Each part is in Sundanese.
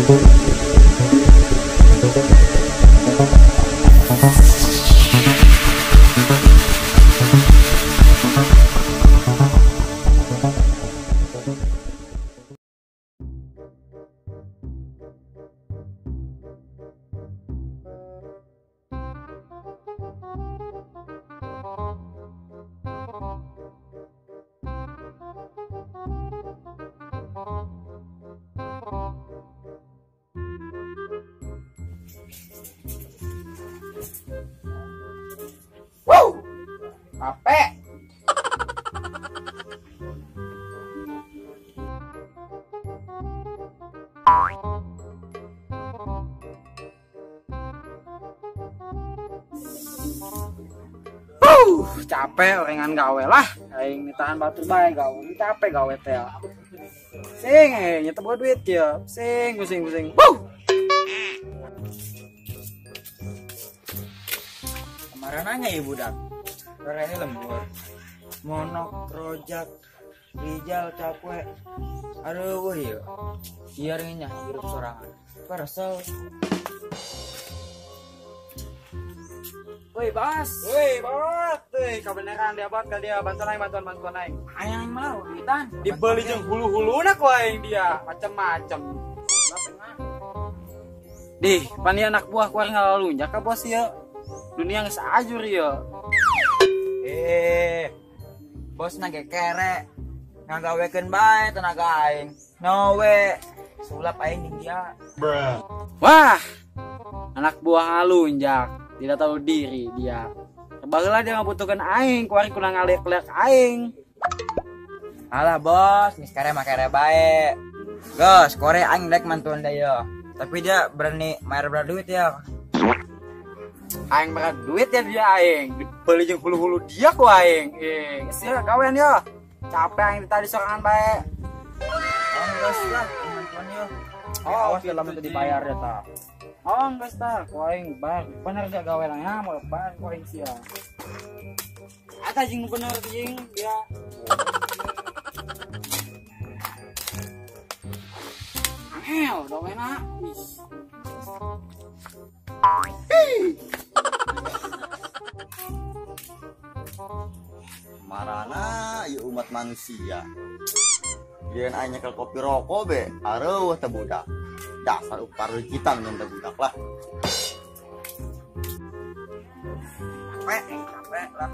Wow, capek. Capek orengan gawe lah. Aing ditahan batur bae gawe. Capek gawe teh. Sing nyetep gua duit ya. Sing pusing-pusing. Wuh. Kemarin nanya ya budak. Ini lembur. Monok, rojak, Rijal, capek. Aduh, wah ya. Iya ringnya hirup sorangan. Parasel. Woi, bos. Woi, bos. Woi, kebenaran dia bot ke dia bantuan aing, Aing mau duitan. Dibeli jeung hulu-huluna ku aing dia, macem-macem. Dih, pan ieu anak buah ku aing ngalalunjak ka bos ieu. Dunia geus ajur ieu. Bos na ge kere. Ngagawekeun bae tenaga aing. No we. Sulap aing jeung dia. Bruh. Wah. Anak buah ngalunjak. Tidak tahu diri dia. Baheula dia ngabutuhkeun aing, ku aing kudu ngalek-lek aing. Alah bos, geus kere mah kere bae. Geus, kore aing rek mantuan dia. Tapi dia berani bayar berapa duit ya? Aing berat duit ya dia aing. Dibeli jeung hulu-hulu dia ku aing. Geus ya gawean ya. Capek aing tadi sorangan bae. Oh, geus lah, mantuan yo. Oh, awas lamun teu dibayar ya ta. Oh, geus tah, ku aing bayar. Bener sia gawe lah ya, mau bayar ku aing sia. Eta jeung bener jeung dia. Angel, gawena. Marana ieu umat manusia. Giliran aing nyekel kopi rokok be, areuh teh budak. Dasar upar kita nyen teh budak lah. Capek lah.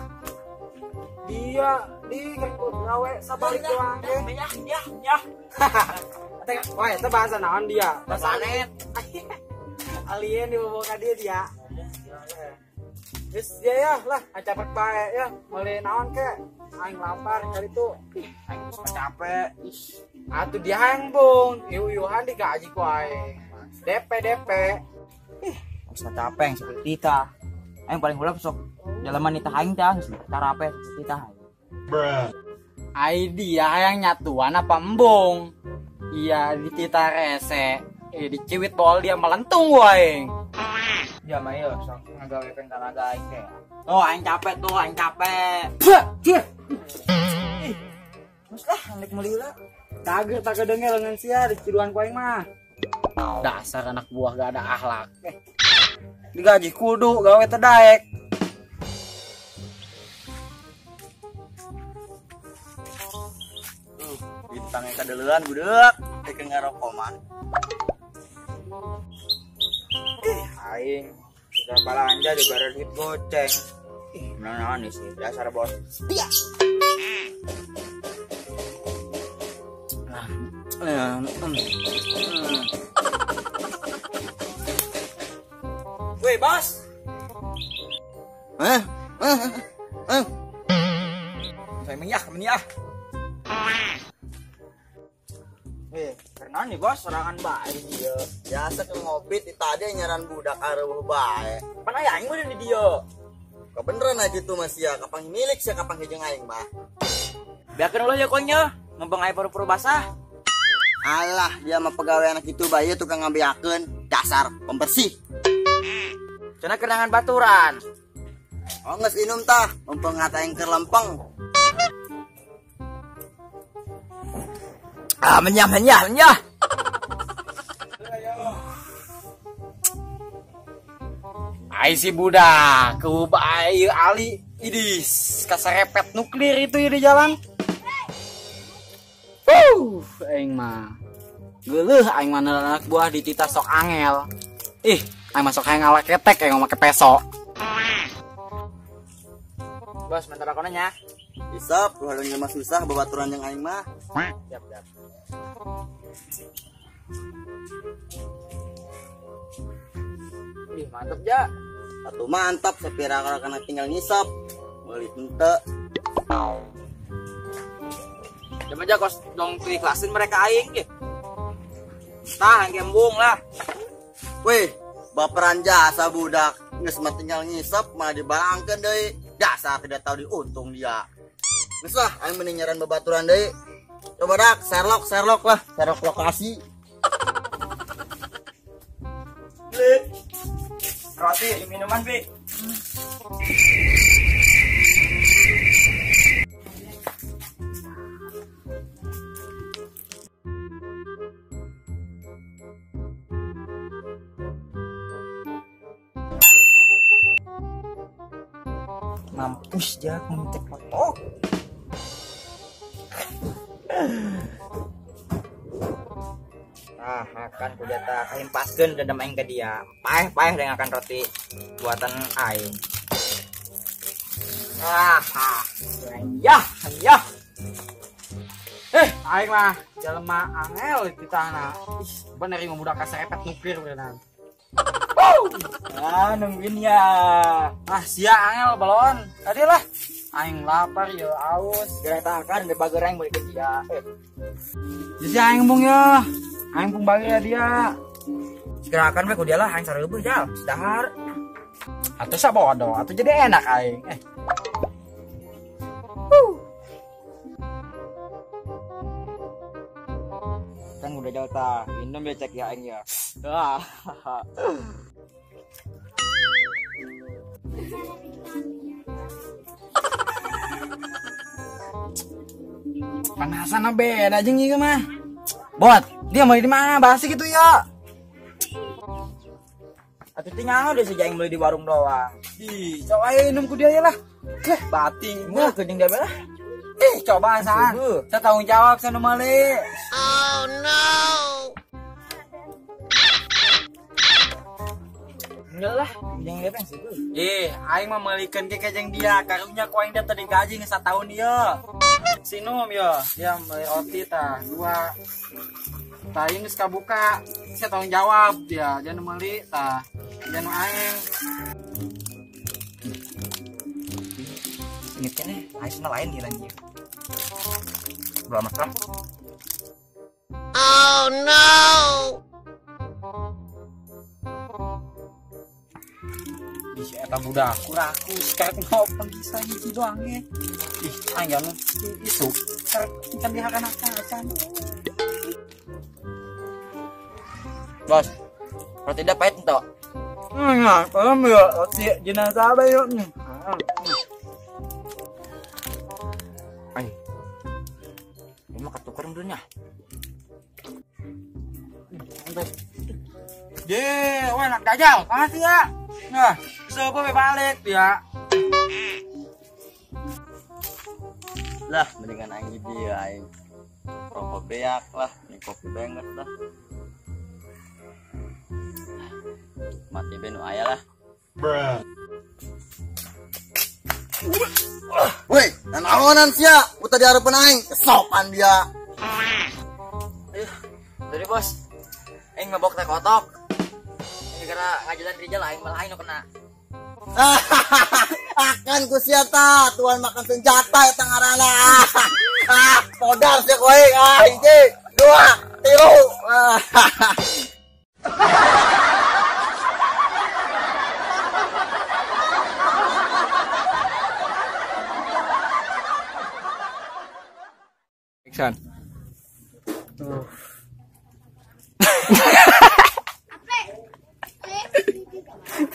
Dia di gawe sabalik doang ge. Ya. Teh, wah eta bahasa naon dia? Bahasa net. Alien dibawa ka dia dia. Geus dia ya lah, capek bae ya, meuli naon ke? Aing lapar kali itu. Aing geus capek. Atuh dia hayang bung, iu-iuhan digaji ku aing. DP. Ih, geus capek yang seperti tita. Aing paling hulap sok dalaman nitah aing tah, geus tarape titah. Bruh. Ai dia hayang nyatuan apa embung? Iya ditita rese. Diciwit bol dia melentung aing. Ya mah ieu sok ngagawekeun tenaga aing teh. Oh, aing capek tuh, aing capek. Ih. Geus lah, rek meuli heula. Kaget tak kedengar lengan sia diciduan ku aing mah. Dasar anak buah gak ada akhlak. Digaji kudu gawe teu daek. Bintangnya kadeulean budak, teh ngarokok mah. Ih, aing sudah balanja dibayar duit goceng. Ih, naon sih dasar bos. Iya. Woi, bos. Saya menyah. Karena nih bos serangan bae dia. Biasa ke ngopi di tadi nyaran budak areuh bae. Pan aya aing mah di dieu. Kebeneran aja tuh mas ya, kapang milik sia kapang hijeng aing mah. Biarkan ulah ya konya, ngembang air paru-paru basah. Alah, dia mah pegawai anak itu bae tukang ngambeakeun, dasar pembersih. Cenah kenangan baturan. Oh geus inum tah, mumpung ngata aing keur lempeng. Ah, menyah. Ai si budak, keubah Ali idis kasarepet nuklir itu ya di jalan. Aing mah geuleuh aing mah anak buah dititah sok angel. Ih, aing masuk hayang ngala ketek aing make peso. Bos, minta rokoknya nya. Isap, lu halunya mah susah babaturan yang aing mah. Siap, siap. Ih, mantep ja. Atuh mantap sapira kana tinggal ngisap. Meuli henteu. Jam aja kos dong ikhlasin mereka aing ge. Tah gembung lah. Weh, baperan jasa budak. Geus mah tinggal ngisap malah dibalangkeun deui. Dasar tidak tahu diuntung dia. Geus lah aing mending nyaran babaturan deui. Coba dak, Sherlock lah, Sherlock lokasi. Beli roti, minuman, Bi. Mampus dia ngetik foto. Ah, akan ku jatah kalimpaskeun dendam aing ke dia. Paeh-paeh dengan akan roti buatan aing. Ah, ya, ya. Aing mah jelema angel di tanah. Ih, bener ieu budak kasarepet nuklir beneran. Ah, nungguin ya. Ah, sia angel balon. Tadi lah. Aing lapar ya aus. Geura akan di bager aing balik ke dia. Jadi aing embung ya. Aing pung bager ya dia. Segera akan we ku dia lah aing sareubeut jal. Dahar. Atuh sabodo, atuh jadi enak aing. Kan udah jauh tah. Indom ya cek ya aing ya. Ah. Panasan beda jeung ieu mah. Bot, dia mau di mana? Bahas gitu ya. Atuh teh nyaho deh si aing beli di warung doang. Ih, coba aing minum ku dia ya lah. Keh, bating. Mah geuning dia lah. Ih, coba san. Saya tanggung jawab saya nu meuli. Oh no. Enggak lah, jeung dia pengen sih. Ih, aing mah meulikeun ke jeung dia, karunya ku aing da teu digaji geus sataun ieu. Sinum yo, dia beli roti tah dua. Tah ieu geus kabuka, saya tanggung jawab dia, dia nu meuli tah. Dia nu aing. Inget keneh, aing sana lain ieu anjir. Belum masak. Oh no. Ih, eta budak kuraku sekarang ngopeng kisah hiji doang ge. Ih, aing anu isuk sekarang can dihakan-hakan. Bos, roti dah pahit ento. Nah, kalau ya roti jenazah bae yo. Ai. Ini mah ketuker dunya. Mantap. Ye, wah enak dajal. Makasih ya. Nah, coba balik ya. Lah, mendingan aing dia aing. Rokok beak lah, ini kopi banget lah. Mati benu aya lah. Bruh. Woi, nanaonan sia, uta di hareupeun aing, kesopan dia. Aduh, tadi bos. Aing mabok teh kotok. Gara-gara ngajalan Rijal aing malah aing nu kena. Akan ku sia ta, tuan makan senjata eta ngaranna. Ah, podar sia ku aing. Ah, hiji, dua, tilu. Action. Tuh.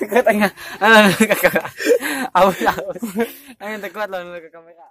Tengah, awas, awas. Ayo tekuat lah ke kamera.